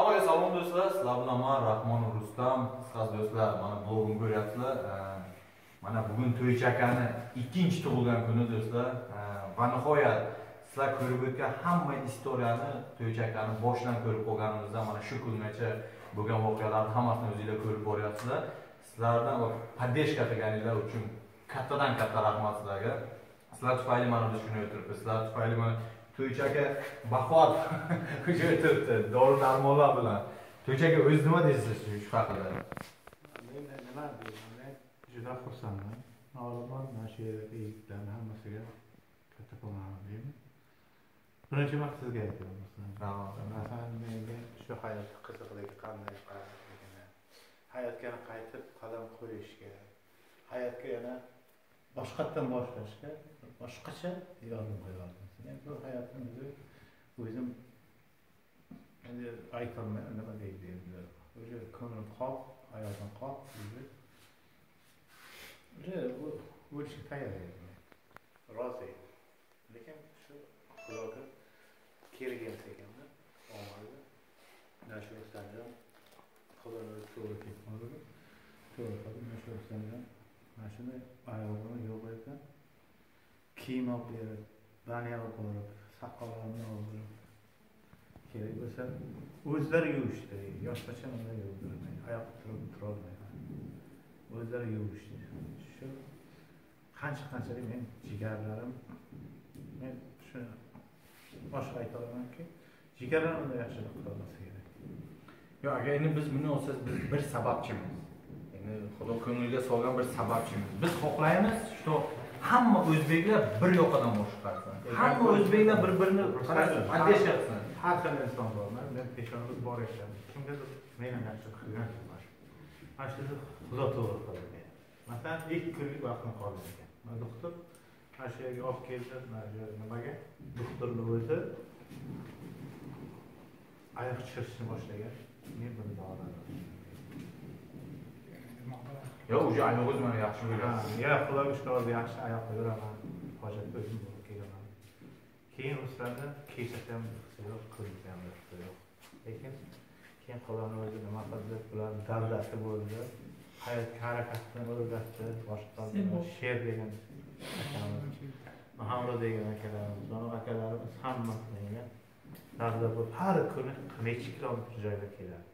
Hammaga salom do'stlar, sizlar bilan men Rahmonov Rustam. Qisqasi do'stlar, mana blogimni ko'ryapsizlar. Mana bugun To'ychi akani ikkinchi tug'ilgan kuni do'stlar. Va nihoyat sizlar ko'rib o'tgan hamma istoriyani To'ychi akani boshidan ko'rib qolganimizdan mana shu kungacha bo'lgan voqealarni hammasini o'zingizlar ko'rib boryapsizlar. Sizlardan поддержка qilganinglar uchun kattadan katta rahmat sizlarga. Sizlar tufayli mana biz shuni o'tiribmiz. Sizlar tufayli mana To'ychi aka baquvvat o'sha o'tiribdi, dori darmonlar bilan. To'ychi aka, o'zingiz nima deysiz shu haqida? Men nima deyman, men juda xursandman. Noliman, mana shu yerdagi yigitlarni hammasiga kattakon rahmat deyman. Birinchi marta sizga aytaman, masalan. Masalan, menga shu hayot qiziqligi qanday qanday, hayotga yana qaytib qadam qo'yishga, hayotga yana boshqatdan boshlashga boshqacha yordam qo'yardingiz. Men bu hayotni o'zim endi aytolmayman, nima deydi endi. O'sha ko'nglim qop, hayotim qop, o'sha o'lishga tayyor edim. Rozi edim. Lekin shu Xudoga kerak emas ekanda, omadi. Mana shu Rustamjon Xudoni o'zi to'g'ri ketmadi. To'g'ri qildi. Mana shu Rustamjon mana shuni oyog'ini yo'q ekan. Kiyim olib berib, baniya olib borib, soqollarini olib borib, kerak bo'lsa o'zlari yuvishdi. Yoshgacha unday yuvdirmay, oyoqqa turib turolmayman. O'zlari yuvishdi. Shu qancha-qanchalik men jigarlarim, men shuni boshqa ayta olamanki, jigarlarim unday yaxshilik qila olmasa kerak. Yo'q, aka, endi biz buni olsangiz biz bir sababchimiz. Endi Xudo ko'ngilga solgan bir sababchimiz. Biz xohlaymiz, shu hamma o'zbeklar bir yoqadan bosh chiqarsin. Hamma o'zbeklar bir-birini поддержка qilsin. Har xil inson bor. Men peshonamiz bor ekan. Kimgadir men ham yaxshilik qilgan bor. Mana shuni Xudo to'g'ri qildi meni. Masalan, 2 kunlik vaqtim qoldi ekan. Men doktor mana shu yerga olib keldi, mana shu nimaga? Doktorning o'zi oyoq chirishni boshlagan. Men buni davoladim. Yo'q, o'sha oyog'ingiz mana yaxshi bo'lyapti. Ya, Xudoga shukr, hozir yaxshi oyoqda yuraman. Hojatga o'zim borib kelaman. Keyin ruslarda kechasi ham yo'q, kunduzi ham yo'q. Lekin keyin Xudoni o'zi nima qildi, ular davlati bo'ldi. Hayotga harakatni o'rgatdi, boshqa Sher degan akamiz, Muhammad degan akalarimiz, mana akalarimiz hammasi menga davlat bo'lib har kuni necha kilometr joyga keladi.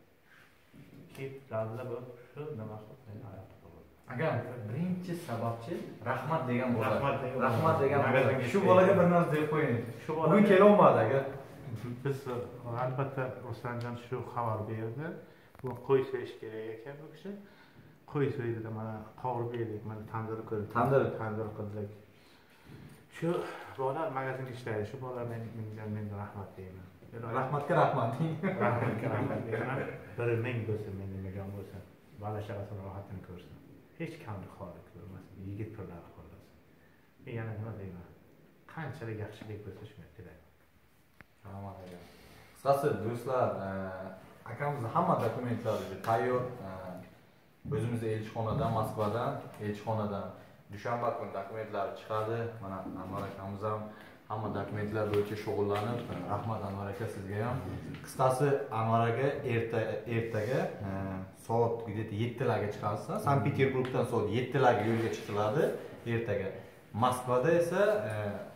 Kelib davlat bo'lib shu nima qilib meni oyoqqa qo'ydi. Aka, birinchi sababchi rahmat degan bola. Rahmat degan bola. Shu bolaga bir narsa deb qo'ying. Shu bola bugun kela olmadi aka. Biz albatta Rustamjon shu xabar berdi. Bu qo'y so'yish kerak ekan bu kishi. Qo'y so'ydi, mana qovurib yedik, mana tandir qildik. Tandir qildik. Shu bola magazinda ishlaydi. Shu bola men rahmat deyman. Rahmatga rahmat deng. Rahmatga rahmat deyman. 1000 bo'lsin, men nimagan bo'lsin. Bola chaqasini rohatini ko'rsin. Hech kamlik holi ko'rmasin, yigit pirlari qo'llasin. Men yana nima deyman? Qanchalik yaxshilik bo'lsa shuni tilayman. Rahmat aka. Qisqasi do'stlar, akamizni hamma dokumentlari tayyor. O'zimizni elchixonadan, Moskvadan, elchixonadan dushanba kuni dokumentlari chiqadi. Mana Anvar akamiz ham hamma dokumentlar bo'yicha shug'ullanib, rahmat Anvar aka sizga ham. Qisqasi Anvar aka ertaga soat где-то 7larga chiqasiz. Sankt-Peterburgdan soat 7larga yo'lga chiqiladi ertaga. Moskvada esa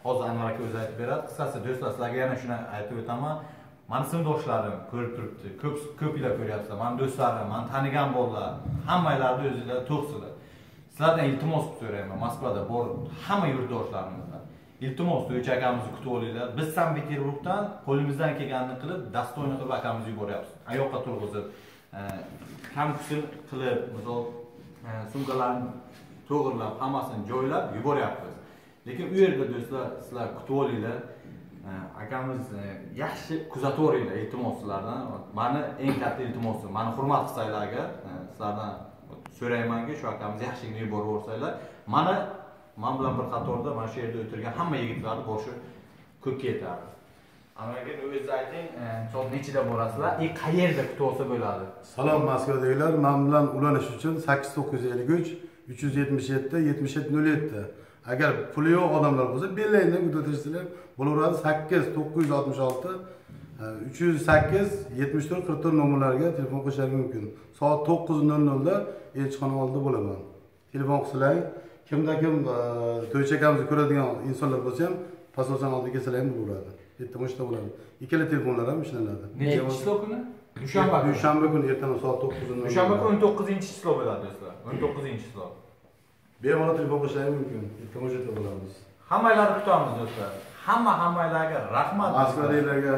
hozir Anvar aka o'zi aytib beradi. Qisqasi do'stlar, sizlarga yana shuni aytib o'taman. Mani sinfdoshlarim ko'rib turibdi. Ko'pinglar ko'ryapsizlar. Mani do'stlarim, mani tanigan bolalar, hammanglarni o'zinglar to'qsizlar. Sizlardan iltimos qilib so'rayman. Moskvada bor hamma yurtdoshlarimizdan. Iltimos, To'ychi akamizni kutib olinglar. Biz Sankt-Peterburgdan qo'limizdan kelganini qilib, dastoyni qilib akamizni yuboryapmiz. Oyoqqa turg'izib, kam-kusini qilib, misol sumkalarni to'g'rilab, hammasini joylab yuboryapmiz. Lekin u yerda do'stlar, sizlar kutib olinglar. Akamiz yaxshi kuzatib olinglar, iltimos sizlardan. Mani eng katta iltimosim, mani hurmat qilsanglar agar, sizlardan so'raymanki, shu akamizni yaxshigina yuborib yuborsanglar, mana men bilan bir qatorda mana shu yerda o'tirgan hamma yigitlarning boshi ko'kka yetadi. Anvar aka, o'zingiz ayting, soat nechida borasizlar? Qayerda kutib olsa bo'ladi? Salom Moskvadagilar, men bilan ulanish uchun 8953 377 7707. Agar puli yo'q odamlar bo'lsa, Beeline-dan o'tkazsalar bo'laveradi. 8 966 308 74 44 nomerlarga telefon qilishlari mumkin. Soat 9:00 da elchixona oldida bo'laman. Telefon qilsalar, kimda kim To'ychi akamizni ko'radigan insonlar bo'lsa ham posolsani oldiga kelsalar ham bo'ladi. Ertaga o'shda bo'ladi. Ikkala telefonlar ham ishlanadi. Nechinchi число kuni? Dushanba kuni. Dushanba kuni ertaga soat 9:00. Dushanba kuni 19-число bo'ladi do'stlar. 19-число. Bemalol telefon qilishlari mumkin. Ertaga o'sha bo'lamiz. Hammanglarni kutamiz do'stlar. Hammanglarga rahmat. Moskvadagilarga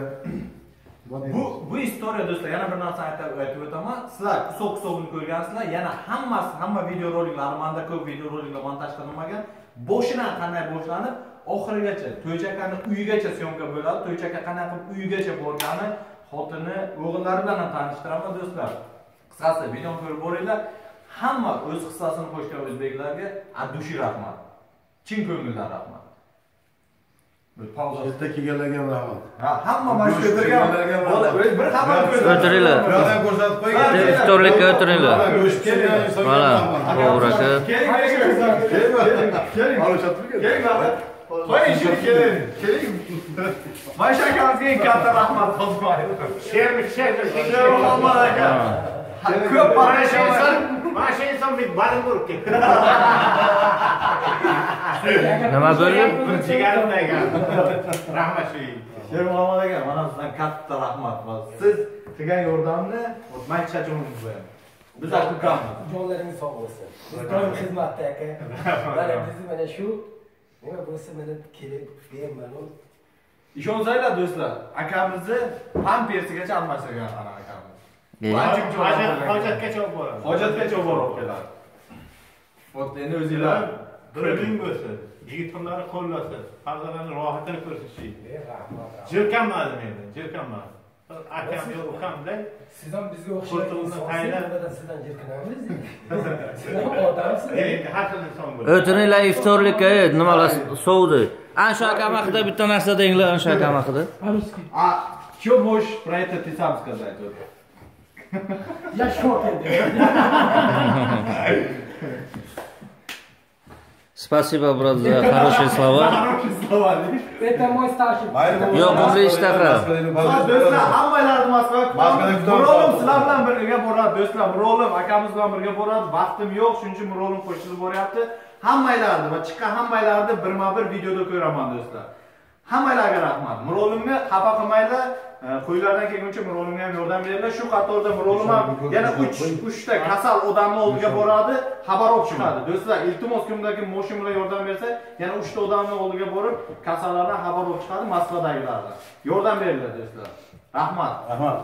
bu istoriya do'stlar, yana bir narsa aytib o'taman. Sizlar кусок-кусок ini ko'rgansizlar, yana hamma video roliklari, menda ko'p video roliklar montaj qilinmagan. Boshidan qanday boshlanib, oxirigacha To'ychi akani uyigacha syomka bo'ladi. To'ychi aka qanday qilib uyigacha borgani, xotini, o'g'illari bilan ham tanishtiraman do'stlar. Qisqasi, videoni ko'rib boringlar. Hamma o'z hissasini qo'shgan o'zbeklarga adushi rahmat. Chin ko'ngildan rahmat. Bir pauza. Erta kelganlarga ham rahmat. Ha, hamma mana shu o'tirgan bir xabar ko'rsatib. O'tiringlar. Birodan ko'rsatib qo'ying. Iftorlikka o'tiringlar. Mana, Bobur aka. Keling, keling. Keling, rahmat. Qo'ying shuni, keling. Keling. Mana shu akamizga eng katta rahmat hozir. Shermi, sher, Sher Muhammad aka. Ko'p parashalar. Mana shu inson bir balim bo'lib ketdi. Nima bo'ldi? Jigarimda ekan. Rahmat shu. Sher Muhammad aka, mana sizdan katta rahmat. Siz qilgan yordamni man chachonimiz bilan. Biz ukamiz. Jonlaringiz sog' bo'lsin. Biz doim xizmatda aka. Mana bizni mana shu nima bo'lsa mana kelib bemalol. Ishonsanglar do'stlar, akamizni pampersigacha almashtirgan ana akamiz. Hojatgacha olib boradi. Hojatgacha olib borib keladi. Vot endi o'zinglar biling bo'lsin. Yigitlarni qo'llasin, farzandlarni rohatini ko'rsin shu. Rahmat. Jirkanmadi meni, jirkanmadi. Akam yo'q, ukamday. Siz ham bizga o'xshagan insonsiz, sizdan jirkanamiz. Siz ham odamsiz. Endi har xil inson bo'ladi. O'tiringlar iftorlikka, nimalar sovudi. Ana shu akam haqida bitta narsa denglar, ana shu akam haqida. А что можешь про это ты сам сказать? Вот. Я в шоке. Спасибо, брат, за хорошие слова. Хорошие слова. Это мой старший. Yo'q, bunga ishtaha. Do'stlar, hammalaringiz Moskvaga kutamiz. Mirolim sizlar bilan birga boradi, do'stlar. Mirolim akamiz bilan birga boradi. Vaqtim yo'q, shuning uchun Mirolim qo'shilib boryapti. Hammanglarni va chiqqan hammanglarni birma-bir videoda ko'raman, do'stlar. Hammanglarga rahmat. Mirolimni xafa qilmanglar. Qo'ylardan kelguncha Mirolimga ham yordam beringlar. Shu qatorda Mirolim ham yana 3 ta kasal odamni oldiga boradi, xabar olib chiqadi. Do'stlar, iltimos kimda kim moshin bilan yordam bersa, yana 3 ta odamni oldiga borib, kasallardan xabar olib chiqadi, Moskvadagilardan. Yordam beringlar do'stlar. Rahmat. Rahmat.